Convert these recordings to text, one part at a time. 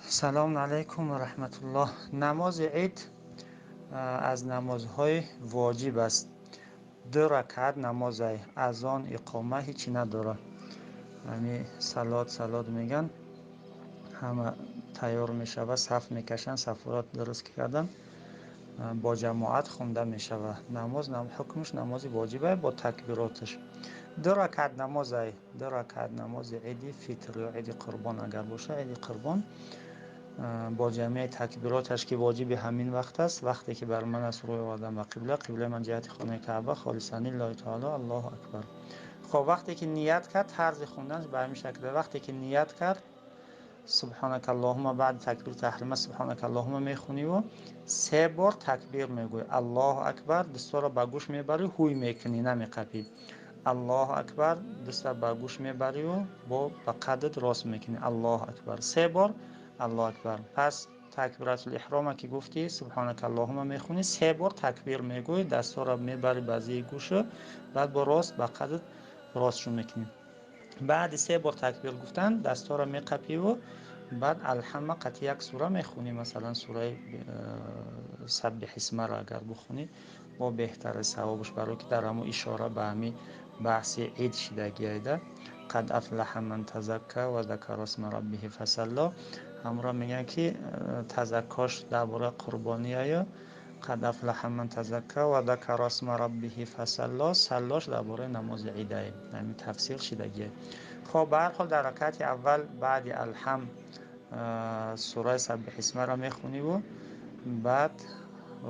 Салом алайкум ва раҳматуллоҳ. Намози ид аз намозҳои воҷиб аст. Ду ракъат намозай, азон, иқома ҳечи надорад. Ҳами салот салот меган, ҳама тайёр мешава, саф мекашанд, сафурат дуруст кардан, бо ҷамоат хонда мешава. Намоз ҳукмаш намози воҷибай бо такбироташ. Ду ракъат намозай, ду ракъат намози иди фитр ё иди қурбон агар боша, иди қурбон бо ҷамеи такбироташ, ки воҷиби ҳамин вақт аст. Вақте ки бар ман аст рӯй овардан ба қибла, қиблаи ман ҷиҳати хонаи Каъба, холисан лиллаҳи таоло, Аллоҳу акбар. Хоб, вақте ки ният кард, тарзи хонданаш ба ҳамин шакл. Вақте ки ният кард, субҳанака аллоҳумма, баъди такбири таҳрима субҳанака аллоҳумма мехониву се бор такбир мегӯй, Аллоҳу акбар, дастора ба гӯш мебарӣ, ҳуй мекунӣ, намеқапӣ. Аллоҳу акбар, даста ба гӯш мебариву бо ба қаддат рост мекунӣ. Аллоҳу акбар, се бор Аллоҳу акбар. Пас такбиратул иҳрома ки гуфтӣ, субҳанака аллоҳумма мехонӣ, се бор такбир мегӯй, дастора мебарӣ ба зери гӯшу, баъд бо рост ба қаддат ростшон мекунӣ. Баъди се бор такбир гуфтан дастора меқапиву баъд алҳамма қати як сура мехонӣ, масалан сураи Саббиҳисмаро агар бухонӣ, бо беҳтаре савобаш, барое ки дар ҳамон ишора ба ҳами баҳси ид шидагиайда. Қад афлаҳа ман тазакка ва закара исма раббиҳи фасалло. Ҳамро мегӯянд, ки тазаккош дар бораи қурбонияю, қад афлаҳа ман тазакка ва закара исма раббиҳи фасалло, саллош дар бораи намози идае. Ҳамин тафсир шидагие. Хоб, ба ҳар ҳол дар ракъати аввал баъди алҳам сураи Саббиҳисмаро мехониву баъд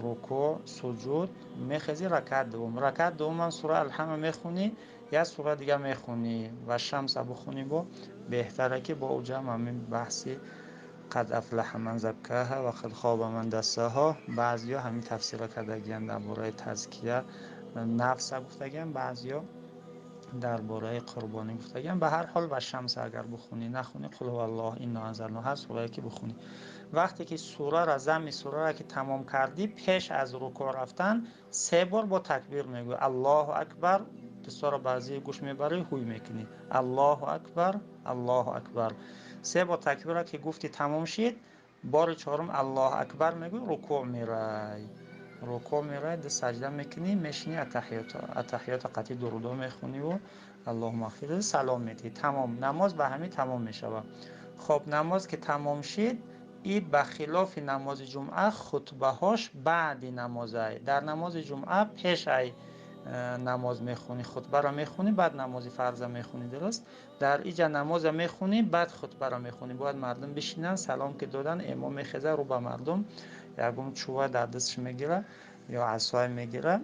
рукӯъ, суҷуд, мехези, ракъат дуввум. Ракъат дуввумам сураи алҳама мехонӣ, як сура дига мехонӣ ва шамса бухонӣ, бо беҳтаре, ки бо уҷам ҳамин баҳси қад афлаҳа ман заккаҳа ва қад хоба ман дассаҳо. Баъзиё ҳамин тафсира кардагиянд, дар бораи тазкия нафса гуфтагиянд, баъзиё дар бораи қурбонӣ гуфтагиянд. Ба ҳар ҳол ва шамса агар бухонӣ, нахонӣ, қул ҳуваллоҳ, инна анзално, ҳар сурае ки бухонӣ. Вақте ки сурара, замми сурара ки тамом кардӣ, пеш аз рукӯъ рафтан се бор бо такбир мегӯӣ, Аллоҳу акбар, дастора ба зери гӯш мебарӣ, ҳуй мекунӣ, Аллоҳу акбар, Аллоҳу акбар. Се бор такбира ки гуфтӣ, тамом шид, бори чорум Аллоҳу акбар мегӯӣ, рукӯъ мерай. Рукӯъ мерай, ду саҷда мекунӣ, мешинӣ, аттаҳиёта қатъи дурудо мехониву Аллоҳумма ғфир, салом медиҳӣ. Тамом, намоз ба ҳамин тамом мешавад. Хоб, намоз ки тамом шид, и ба хилофи намози ҷумъа хутбаҳош баъди намозай. Дар намози ҷумъа пеш ай намоз мехонӣ, хутбаро мехонӣ, баъд намози фарза мехонӣ, дуруст? Дар иҷа намоза мехонӣ, баъд хутбаро мехонӣ. Бояд мардум бишинанд, салом ки додан, имом мехеза, рӯ ба мардум ягон чӯба дар дасташ мегира ё асое мегира,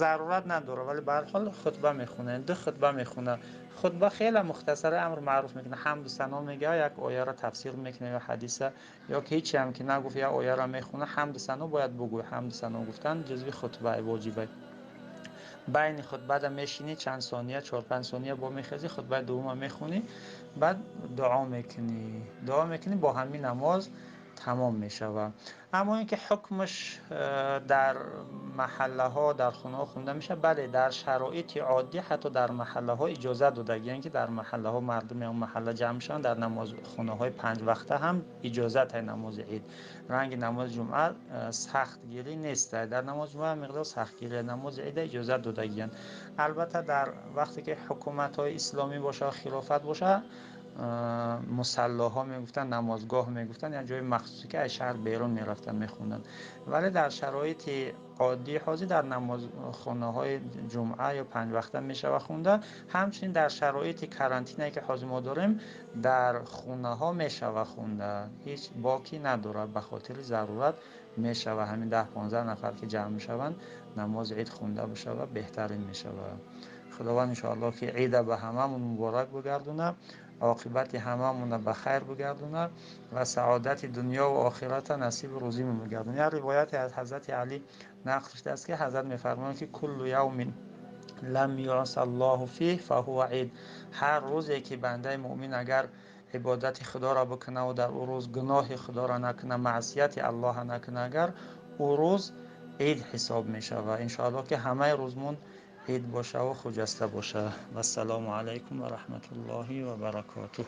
зарурат надорад, вале ба ҳар ҳол хутба мехонад, ду хутба мехонад. Хутба хеле мухтасара, амр маъруф мекунад, ҳамду сано мегӯяд, як ояро тафсир мекунад ё ҳадиса, ё ки ҳечи ҳам ки нагуфт, як ояро мехонад. Ҳамду сано бояд бугӯй, ҳамду сано гуфтан ҷузви хутба воҷибе. Байни хутбада мешинӣ чанд сония, 4-5 сония, бо мехезӣ, хутбаи дуввума мехонӣ, баъд дуо мекунӣ. Дуо мекунӣ, бо ҳамин намоз тамом мешавад. Аммо ин ки ҳукмаш дар маҳаллаҳо, дар хонаҳо хонда мешавад, бале, дар шароити оддӣ ҳатто дар маҳаллаҳо иҷозат додагиянд, ки дар маҳаллаҳо мардуми он маҳалла ҷамъ мешаванд, дар намозхонаҳои панҷвақта ҳам иҷозат ай намози ид. Ранги намози ҷумъа сахтгирӣ нест. Дар намози ҷумъа миқдор сахтгирӣ, намози ида иҷозат додагиянд. Албатта, дар вақте ки ҳукуматҳои исломӣ боша, хилофат боша, мусаллоҳо мегуфтанд, намозгоҳ мегуфтанд, як ҷои махсусе, ки аз шаҳр берун мерафтанд, мехонданд. Вале дар шароити оддии ҳозир дар намозхонаҳои ҷумъа ё панҷвақта мешавад хонда. Ҳамчунин дар шароити карантине, ки ҳозир мо дорем, дар хонаҳо мешавад хонда, ҳеҷ боки надорад, ба хотири зарурат мешавад. Ҳамин 10-15 нафар ки ҷамъ мешаванд, намози ид хонда бишавад, беҳтарин мешавад. Худованд иншоаллоҳ ки ида ба ҳамамон муборак бигардонад, оқибати ҳамамонро ба хайр бигардонад ва саодати дунё ва охирата насиби рӯзимон бигардонад. Як ривояте аз ҳазрати Алӣ нақл шудааст, ки ҳазрат мефармоянд, ки куллу явмин лам юъса Аллоҳу фиҳ фаҳува ид. Ҳар рӯзе ки бандаи муъмин агар ибодати худоро бикунад ва дар ӯ рӯз гуноҳи худоро накунад, маъсияти аллоҳа накунад, агар ӯ рӯз ид ҳисоб мешавад. Иншоаллоҳ ки ҳамаи рӯзмон ид боша ва хуҷаста боша. Вассалому алайкум ва раҳматуллоҳи ва баракотуҳ.